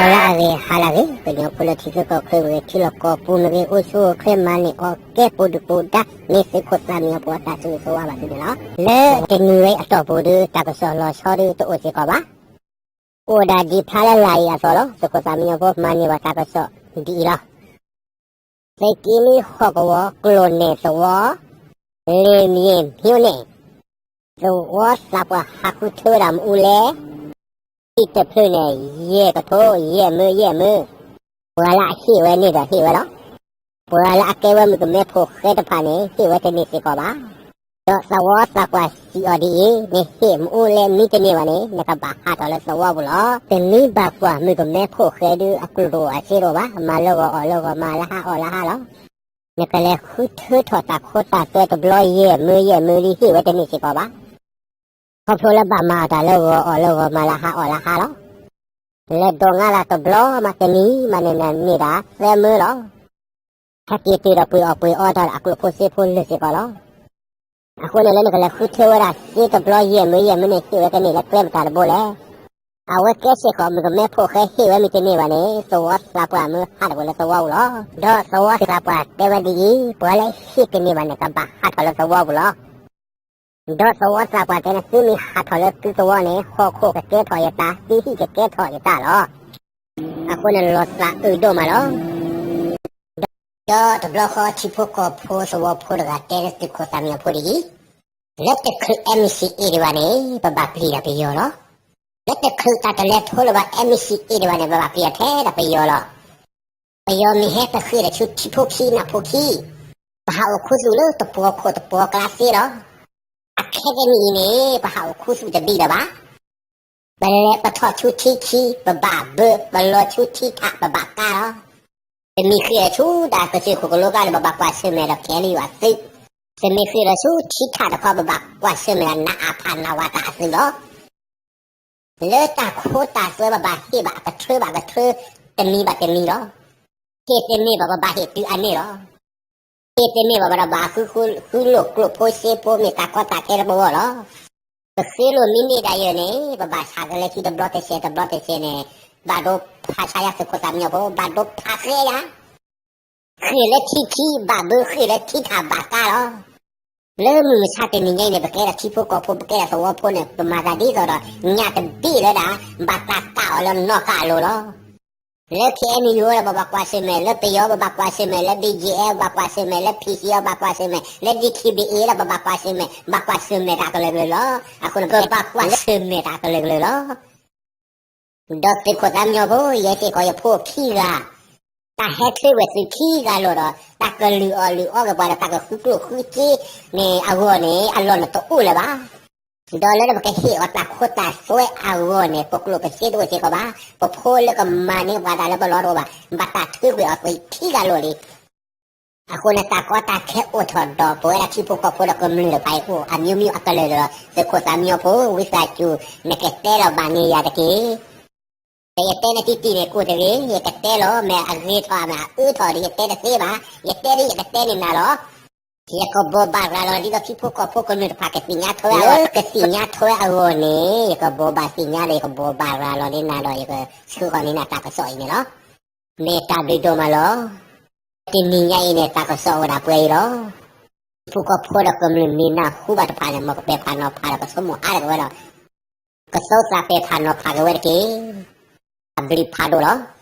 ဂီၤလၢအဂ့ၤ ဟါလၢအဂ့ၤ ကညီဖိလၢထံချၢကီၢ်ချၢမ့ၢ်ဂ့ၤ ထံလီၢ်ကီၢ်ပူၤမ့ၢ်ဂ့ၤ အိၣ်ဆူၣ်အိၣ်ချ့မၤန့ၢ်အီၣ်ကဲ ပူၤဒုၣ်ပူၤဒါ မ့ၢ်သုးခိၣ်သးမံအဖိအတၢ်ဆိၣ်ဂ့ၤဆိၣ်ဝါဘၣ်သုန့ၣ်လီၤ. လၢတနံၤဝဲအတီၢ်ပူၤဒီး တၢ်ကစီၣ်လီၤဆီဒီးတအိၣ်စ့ၢ်ကီးဘၣ်. အိၣ်ဒၣ်ဒံးဖျါလၢလာ်အံၤအသိးလီၤ. သုးခိၣ်သးမံအဖိမၤန့ၢ်ဘၣ်တၢ်ကစီၣ်ဒ်အံၤလီၤ. သုးက့နွံဟီၣ်ကဝီၤ ကျိာ်နဲၣ်သဝီ လ့ၣ်မ့ၢ်မ့ၢ်န့ၣ် သဝီသးပှၢ်ဟးဃုထၢဝဲဒၣ်မ့ၣ်အူလဲ အံၤတဖျၢၣ်န့ၣ် ယဲၢ်ကထိ ယဲၢ်မၢယဲၢ်မၢ, ပှၤလၢအဟ့ၣ်ဝဲန့ၣ်ဒီးဟ့ၣ်ဝဲလီၤ. ပှၤလၢအကဲဝဲမုၣ်ကမဲဖိဃဲတဖၣ်န့ၣ် ဟ့ၣ်ဝဲတန့ၢ်စ့ၢ်ကီးဘၣ်. ဒီးသဝီသးပှၢ်စံးအီၤဒ်အံၤ, နဟ့ၣ်မ့ၣ်အူလဲမ့ၢ်တန့ၢ်ဘၣ်န့ၣ် နကဘၣ်ဟးထီၣ်လၢသဝီပူၤလီၤ. တမ့ၢ်ဘၣ်ကွၢ်မုၣ်ကမဲဖိဃဲဒုးအကျိၣ်အစ့တအိၣ်ဘၣ်, မၤလၢဂီၤအီၣ်လၢဂီၤ မၤလၢဟါအီၣ်လၢဟါလီၤ. နကလဲၤဃုထၢထီၣ်တၢ်ခိတၢ်သွဲတဘျီယဲၢ်မၢယဲၢ်မၢဒ်ဟ့ၣ်ဝဲတန့ၢ်စ့ၢ်ကီးဘၣ်. ခီဖျိလၢဘၣ်မၤအီၣ်တၢ်လၢဂီၤအီၣ်လၢဂီၤ မၤလၢဟါအီၣ်လၢဟါလီၤ. လဲၤဒိးငါလၢတဘျီမးတနံၤမးန့ၣ် နန့ၢ်ဒၣ်သၢမၢလီၤ. ဟဲက့ၤတုၤဒီးပှ့ၤအီၣ်ပှ့ၤအီတၢ်လၢအကျိၣ်ဖိစ့ဖိလၢာ်စ့ၢ်ကီးလီၤ. အဃိန့ၣ်လၢနကလဲၤဃုထၢဝဲဒၣ်စ့တဘျီယဲၢ်မၢယဲၢ်မၢန့ၣ် ဟ့ၣ်ဝဲတန့ၢ်လၢကျဲမတၤတဘိလဲၣ်. အဝဲကဲစ့ၢ်ကီးမုၣ်ကမဲဖိဃဲဟ့ၣ်ဝဲမ့ၢ်တန့ၢ်ဘၣ်န့ၣ် သဝီသးပှၢ်မၢဟးထီၣ်ကွံာ်လၢသဝီပူၤလီၤ. ဒီးသဝီသးပှၢ်တဲဝဲဒ်အံၤ, ပှၤလၢဟ့ၣ်တန့ၢ်ဘၣ်န့ၣ် ကဘၣ်ဟးထီၣ်လၢသဝီပူၤလီၤ. ဒီးသဝီသးပှၢ်တဲန့ၣ် သုမ့ၢ်ဟးထီၣ်လၢသုသဝီန့ၣ် ဟီၣ်ခိၣ်ကကဲထီၣ်ယတၢ်, သုဟံၣ်ကကဲထီၣ်ယတၢ်လီၤ. အဃိန့ၣ်လီၤသးအုးဒိၣ်မးလီၤ. ဒီးတဘျီဃီထံဖိကီၢ်ဖိသဝီဖိတဂၤတဲလၢသုးခိၣ်သးမံအဖိဒ်အံၤ, လၢတချုး MCA ဒံးဘၣ်န့ၣ် ပဘၣ်ပျံၤတၢ်ပယီၤလီၤ. လၢတချုးတၢ်တလဲၤထီလၢၤဘၣ် MCA ဒံးဘၣ်န့ၣ် ပဘၣ်ပျံၤတၢ်ထဲဒၣ်ပယီၤလီၤ. ပယီၤမ့ၢ်ဟဲပဃ့ၢ်ဒီးဆူထံဖိခံနၢ်ဖိခံ, ပဟးအိၣ်ခူသူၣ်လၢတပှီၤခိၣ်တပှီၤကျါသ့လီၤ. အခဲကနံၣ်အံၤန့ၣ် ပဟးအိၣ်ခူသူၣ်တဘံၣ်လၢၤဘၣ်. ပလဲၤပထီၣ်ဆူထံခံ, ပဘၣ်ဘၢ, ပလီၤဆူထံထး ပဘၣ်ကါလီၤ. ပမ့ၢ်ဃ့ၢ်ဒီးဆူတၢ်ကစၢၢ်ခိၣ်ကလိကျါန့ၣ် ပဘၣ်ကွၢ်ဆၢၣ်မဲာ်ဒီးကဲလံယွၤသုး, ပမ့ၢ်ဃ့ၢ်ဒီးဆူထံထးတခီ ပဘၣ်ကွၢ်ဆၢၣ်မဲာ်ဒီးနးအါဖးနးဝါတၢ်အသုးလီၤ. လၢတၢ်ခိတၢ်သွဲပဘၣ်ဟ့ၣ်ဘၣ်အကထၢဘၣ်ကထၢ, တနံၤဘၣ်တနံၤလီၤ. ဟ့ၣ်တန့ၢ်ဘၣ် ပဘၣ်ဟ့ၣ်တုၤအန့ၣ်လီၤ. ဟ့ၣ်တန့ၢ်ဘၣ် ပတဘၣ်ဃုလိာ်ကျိၣ်ဖိစ့ဖိ မ့ၢ်တၢ်ကီတၢ်ခဲလၢပဂီၢ်လီၤ. ပဃ့လိာ်မ့ၢ်န့ၢ်ဒၣ်ယဲန့ၣ် ပဘၣ်ဆးကလဲခံတဘျီတစဲးတဘျီတစဲးန့ၣ်, ဘၣ်ဒိဖးဆါယၤသုးခိၣ်သးမံညီဖိ, ဘၣ်ဒိဖးဃဲယၤ ဃ့ၢ်လၢထံခံဘၣ်ဘၢ, ဃ့ၢ်လၢထံထးဘၣ်ကါလီၤ. လၢမုၢ်မဆါတနံၤညါအံၤန့ၣ် ပကဲဒၣ်ထံဖိကီၢ်ဖိ ပကဲဒၣ်သဝီဖိန့ၣ် ပမၤသးဒ်သိးဒီး ညၣ်တဘ့ၣ်လၢဒၣ် ဘၣ်တၢ်ကးအီၤလၢနီၢ်ကးအလိၤလီၤ. လၢ KNU ဒီးပဘၣ်ကွၢ်ဆၢၣ်မဲာ်, လၢပယီၤပဘၣ်ကွၢ်ဆၢၣ်မဲာ်, လၢ BGF ပဘၣ်ကွၢ်ဆၢၣ်မဲာ်, လၢ PC ပဘၣ်ကွၢ်ဆၢၣ်မဲာ်, လၢ DKBA ဒီးပဘၣ်ကွၢ်ဆၢၣ်မဲာ်, ဘၣ်ကွၢ်ဆၢၣ်မဲာ်တၢ်ကလုာ်ကလုာ်လီၤ. အဃိန့ၣ် ပဘၣ်ကွၢ်ဆၢၣ်မဲာ်တၢ်ကလုာ်ကလုာ်လီၤ. ဒီးသုးခိၣ်သးမံညီဖိ ယဲစ့ၢ်ကီးယဖိခံဂၤ, တၢ်ဟဲချ့ဝဲသုးခံဂၤလိာ်ဒီး တၢ်ကလုၢ်အီၣ်လုၢ်အီက့ၤပှၤဒီး တၢ်ကဃုကျိၣ်ဃုစ့န့ၣ်အဂီၢ်န့ၣ် အလီၢ်န့ၣ်တအိၣ်လၢၤဘၣ်. ဒီးလၢပကဟ့ၣ်အီၤတၢ်ခိတၢ်သွဲအဂီၢ်န့ၣ် ပကျိၣ်ပစ့တအိၣ်စ့ၢ်ကီးဘၣ်, ပဖိလၢကမၤန့ၢ်ပှၤတၢ်လၢပလီၢ်တအိၣ်ဘၣ်, ဘၣ်တၢ်ထုးကွံာ်အီၤသုးခံဂၤလိာ်လံ. အဃိန့ၣ် တၢ်ကီတၢ်ခဲအိၣ်ထီၣ်ဒီး ပဝဲဒၣ်ထံဖိကီၢ်ဖိဒီးကမျၢၢ်တဖၣ်အံၤအိၣ် အမျိုးမျိုး အကလုာ်ကလုာ်လီၤ. သုးခိၣ်သးမံညီဖိ ဝံသးစူၤ နကတဲလီၤဘၣ်န့ၢ်ယၤတက့ၢ်. ဒီးယတဲနတံၤတံၤန့ၣ် ကိၢ်တဂ့ၤ, ယကတဲလီၤ မ့ၢ်အဂ့ၤထီၣ်မ့ၢ်အအၢထီၣ်ဒီး ယတဲတသ့ဘၣ်, ယတဲဒ်ယကတဲန့ၣ်နၤလီၤ. ယကဘိးဘၣ်ရၤလီၤ ဒ်သိးထံဖိကီၢ်ဖိကမျၢၢ်တဖၣ်ကသ့ၣ်ညါထီၣ်ဝဲအဂီၢ်, ကသ့ၣ်ညါထီၣ်ဝဲအဂီၢ်န့ၣ် ယကဘိးဘၣ်သ့ၣ်ညါဒီး ယကဘိးဘၣ်ရၤလီၤန့ၢ်နၤဒီး ယကဆှၢဃီၤန့ၢ်နၤတၢ်ကစီၣ်အံၤန့ၣ်လီၤ. မ့ၢ်တၢ်ဘျုးဒိၣ်မးလီၤ. တနံၤညါအံၤန့ၣ် တၢ်ကစီၣ်အိၣ်ဒၣ်ပှဲၤအံၤလီၤ. ထံဖိကီၢ်ဖိဒီးကမျၢၢ်မ့ၢ်နၢ်ဟူဘၣ်တဖၣ်န့ၣ် မ်ကပဲာ်ဖးနီၤဖးဒီး ကဆိကမိၣ်အါတက့ၢ်ဝဲဒီး ကသီသးပဲာ်ဖးနီၤဖးက့ၤဝဲတက့ၢ်. တၢ်ဘျုးဖးဒိၣ်လီၤ.